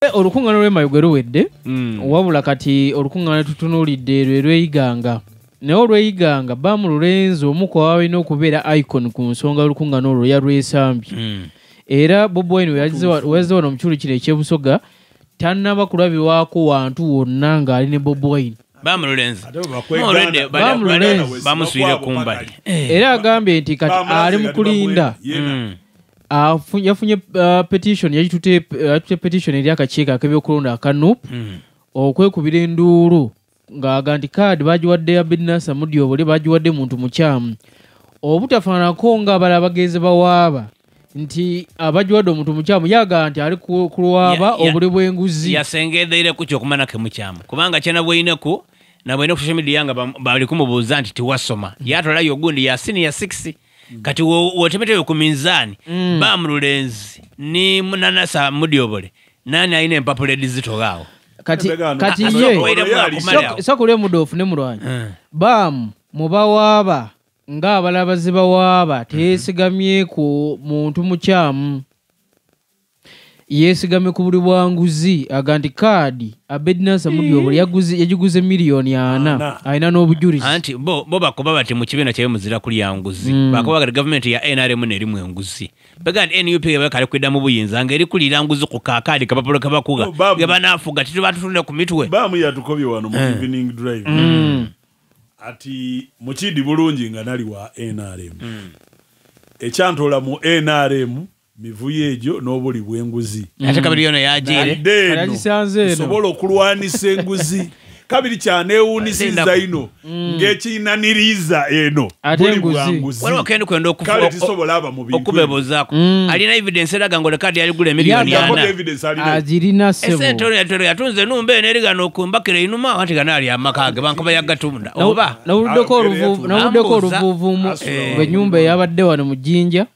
Olukuŋŋaana lw'e luwedde, wabula kati olukuŋŋaana tutunuulidde lwe lw'eiganga. Naye olw'eiganga Bam Lulenzi omu ku abalina okubeera icon ku nsonga y'olukuŋŋaana olwo yalwesambye. Era Bobi Wine we yazze wano mu kitundu kino eky'e Busoga tannaba kulabirwako wantu wonna ng'ali ne Bobi Wine. Bam Lulenzi bamuswire kumbali. Era agambye nti kati ali mu kulinda. Yafunye petition, yagitutte petition eri akakiiko ak'ebyokulonda aka NUP okwekubira enduulu ng'aga nti kaadi bagiwadde Abedinasa Mudyobole, bagiwadde muntu mukyamu. Obutafaananako ng'abalala bagenze bawaaba nti abagiwadde omuntu mukyamu, yaga nti ali kulwaba obuli bw'enguzi. Yasengeddeire ku ky'okumana ke mukyamu kubanga kyenabweyineku nabwine ku social media nga bali kumubuuza nti tiwasoma, yatwalayo ogundi ya senior 6. Kati wotemeteyo ku minzaani Bam Lulenzi ni Munanasa Mudyobole nani alina empapula edizitogaawo. Kati ye sokole mudoofu ne mulwanyi Bam mubawaaba ng'abalabazi bawaaba teyeesigamye ku muntu mukyamu, yeesigamye ku buli bwanguzi. Aga nti kaadi Abedinasa Mudyobole yagiguze 4,000,000 alina n'obujulizi. Anti bo bakoba bati mu kibiina kyabe muzira kulya nguzi, bakoba kati gavumenti ya NRM n'erimu enguzi, baga nti NUP kale kwidda mu buyinza ng'eri kulira nguzi ku kakaadi kapapula kabakuga ge banaafuga tituba tutunda ku mitwe. Bam yatukobye wano mu evening drive ati mukidi bulungi nga nali wa NRM, ekyantola mu NRM mivuyo egyo n'obuli bw'enguzi. Ate kabiri yono yagiire nsobola okulwanisa enguzi. Kabiri kyaneewuunisizza ino ng'ekinaniriza eno buli bwanguzi. Waliwo kendi kwenda okubebuuzaako alina evidence eraga ng'ole kaadi yaligula 4,000,000. Agirina ssebo. Esente ono yatunze ennumba eno erigana okumbakira einuma anti gano ali amaka ge bankuba yagatunda oba nawuliddeko oluvuuvuumu ng'ennyumba eyabadde wano mu Jjinja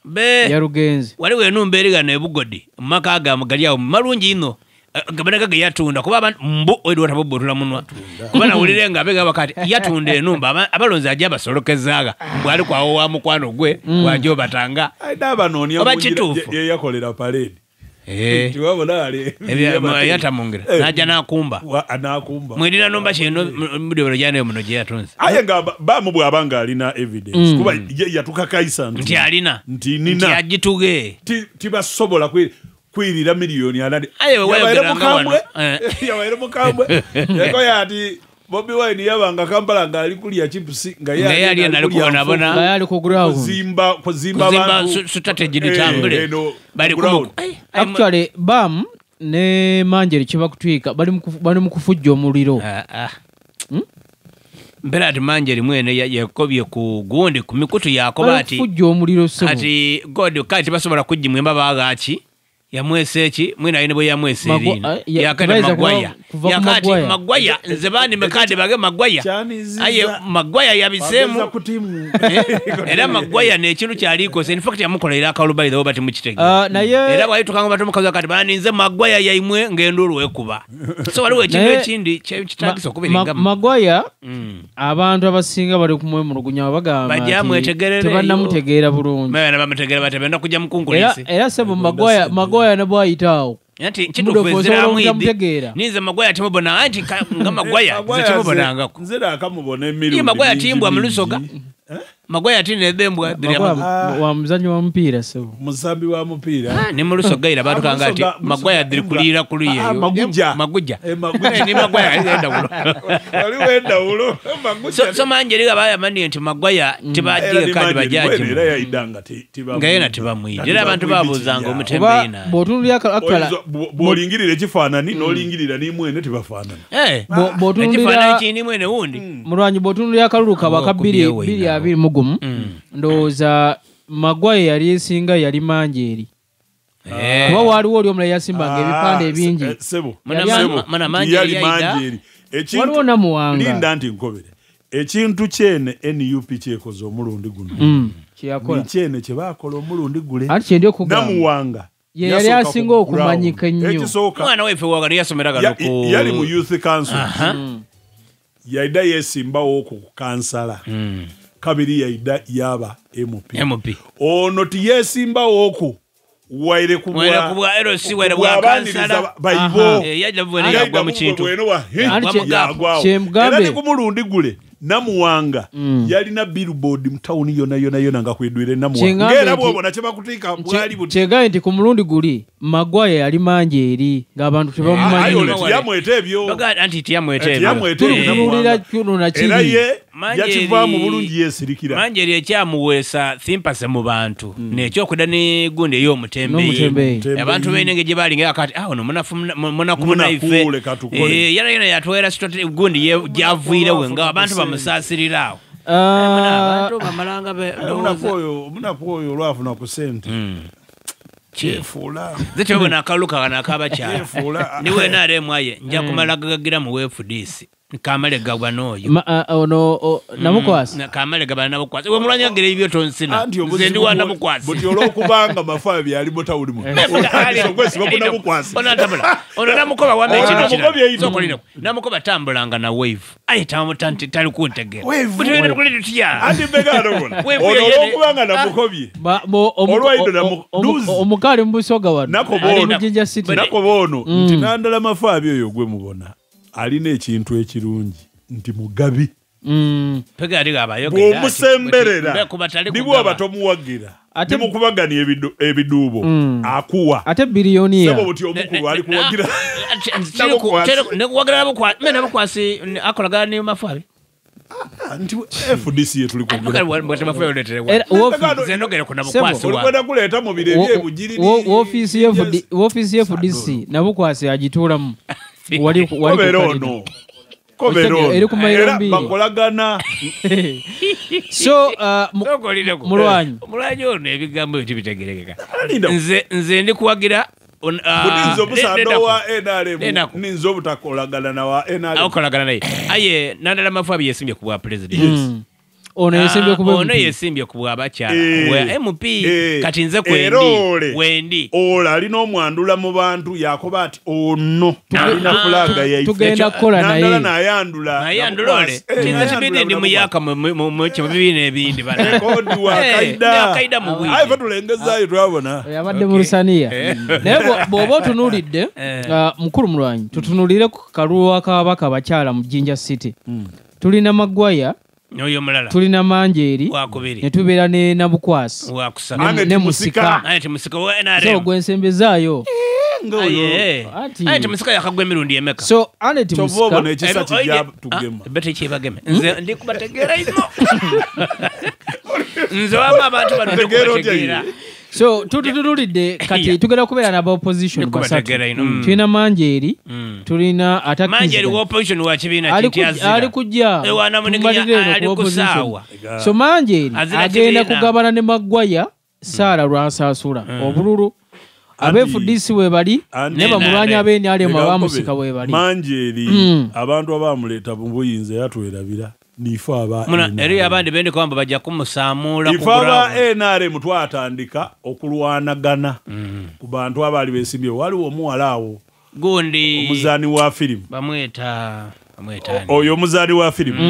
yalugenze. Waliwo ennumba erigana e Bugodi mu maka ge gali awo malungi ino gabanaka ge yatunda kuba abantu mbu oidwata bobotula munwa kuba nawulire nga abega bakati yatunda enumba abalonzi ajja basolokezaaga mbw ali kwawo wa mukwano gwe wajja obatanga oba kituufu yeyakolera parade yatamungira najja n'akumba mwirina numba kyeno Mudyobole gyanayo muno gye yatunze. Aye nga Bam bw'aba nga alina evidence kuba yatukakaisa nti alina nti nina agituge tibasobola kwirira 4,000,000. Yabaire mukambwe yakoya ati Bobi Wine yabanga Kampala nga ali kulya chips nga yali ali kubonabona nga yali ku ground kuzimba abantu strategy ditambule bali ku actually Bam ne Manjeri kibakutwika bali mu kufujja omuliro. Mbera ati Manjeri mwene yakobye ku gundi ku mikutu yakoba ati kufujja omuliro sebo ati God kati basobola kujjimwemba baagaaki yamwese eki mwina ayine bwe yamwese erina yakati Magwaya yakati Magwaya nze bani mekade bage Magwaya aye Magwaya yabiseemu era Magwaya n'ekintu kyaliko in fact yamukolera akalubayi oba timukitegeera era bwayituka nga batumukazi kati bani nze Magwaya yaimwe ng'enduulu ekuba. So waliwo ekintu ekindi kyekitagisa okubiringamu Magwaya. Abantu abasinga bali kumwemulugunya bagamba tebannamutegeera bulungi bamutegeera bate benda kujja mukunkulisi era sebo Magwaya ne bwayitaawo anti kituufu eziramu ninze Magwaya timubona anti nga Magwaya nze timubonangako nze akamubona emirundi Magwaya timbwa mu Lusoga Magwaya tinebembwa wa muzanyi wa mupiira sebo musambi wa mupiira ne mu Lusoga era batukanga ati Magwaya diri kuliira kuliyeyo Maguja ni Magwaya ali endawulo waliwo endawulo Maguja. So Manjeri abayamani nti Magwaya tibagiye kandi bajaji era yayidanga nga yena tibamwije era abantu babuuzanga omutembeina bw'otunuulira actually bw'olingirira ekifaananyi n'olingirira n'imwene tibafaanana bw'otunuulira ekifaananyi kini mwene wundi mulwanyi bw'otunuulira akalulu kaba 2021 ndowooza Magwaya yali esinga yali Manjeri kuba waliwo oli omulala yasimbanga ebipande ebingi yali Manjeri waliwo Namuwanga. Linda nti nkobere ekintu kyene NUP kyekoze omulundi guno kyeyakola kyene kye baakola omulundi gule anti kyendi okugamba Namuwanga ye yali asinga okumanyika ennyo. Mwana waife wagano yasomeraga yali mu youth council yaida yesimbawo ku kansala kabiri yaida yaba MP. Ono tiyesimbawo oku Waire kubwa LC waire bwa kansala baibo yajja bwene yagwa mu kintu era ni kumulundi gule Namuwanga yalina billboard mu town yona yona yona nga kwedwire Namuwanga ngera bwobona kyebakutika bwali buti kyegaye nti ku mulundi guli Magwaye yali mangi eri ng'abantu tebamumanyi yamwete ebyo baga anti tiyamwete ebyo tunuulira kino na kiri era ye yakiva mu bulungi yesirikira mangi eri ekyamuweesa thimpase mu bantu n'ekyokuda ne gundi ey'omutembeyi abantu b'enenge gye bali ng'akati ono munaku munaife yena yena yatwera gundi gyaviirewe nga abantu bamusaasirira awo abantu bamalanga omunaku oyo olwafuna ku ssente kyefuula nze kyobona akalulu kano akabakyala niwe NRM aye nja kumala gagagira mu FDC kamale gabwa n'oyo ono Namukwasi kamale gabana Namukwasi we mulwanyagira ebyo tonsina nze ndi wa Namukwasi buti olwokubanga mafa byali mutawuli mu ogwesiba ku Namukwasi ono tambula ono Namukoba wamma ekino kino Namukoba tambulanga na wave aye tamutanti tali kuntegera buti wena tukuli tutya anti mbegano bona ono olwokubanga Namukobye omukali mu Busoga wano ali mu Jinja City nakoba ono nti nandala mafa abyo gwe mubona alina ekintu ekirungi nti mugabi bw'omusemberera nibw'oba tomuwagira timukubaganya ebiduubo akuwa ate biliyoniya sebo buti omukulu ali kuwagira nekuwagira Namukwasi akolagana ne Mafabi nti FDC yetuli kwogera olikwenda kuleeta mu biro ebyebugiri woofiisi ye FDC Namukwasi agituulamu wali ono era bakolagana so mulwanyi ono ebigambo ebyo tibitegerekeka nze ndi kuwagira butinza omusaadde wa NRM ninza obutakolagana na wa NRM okolagana naye aye Nandala Mafabi yesimbye ku bwa president ono yesimbye ku bwa bakyala wa MP kati nze kwendi wendi ola alina omwandula mu bantu yakoba ati ono alina fulaga yaife tugenda kukola naye Nandala nayandula ole kinze kibindi ndi muyaka mu kibiina ebindi bana kodi wa kaida mu bwire aye tulengezaayo twabona yabadde mu Lusaniya naye bw'oba otunuulidde mukulu Mulwanyi tutunuulire ku kalulu ak'ababaka abakyala mu Jinja City tulina Magwaya oyo mulala tulina Manjeri ne tubeera ne Nabukwasi ne Musika Aneti Musika wa NRM so gwensembezaayo Aneti Musika yakagwa emirundi emeka so Aneti Musika obona ekisa kijja tugema bete kyebagema nze ndi kubategeera ino nze wama abantu bano ndi kubategeera so tutunuulidde kati tugenda kubeera n'aba opposition basatu tulina Manjeri tulina Manjeri wa opposition wa kibiina kitya ali kujja ali kusaawa so Manjeri agenda kugabana ne Magwaya Sara Lwasaasula obululu abe FDC we bali ne bamulwanya abe NRM abamusika we bali Manjeri abantu abamuleeta mu buyinza yatwerabira nife aba eri abandi bende kwamba bajja kumusaamula ife aba NRM twatandika okulwanagana ku bantu abaali besimbye waliwo omuwala awo gundi omuzaani wa firimu bamweta oyo omuzaani wa firimu.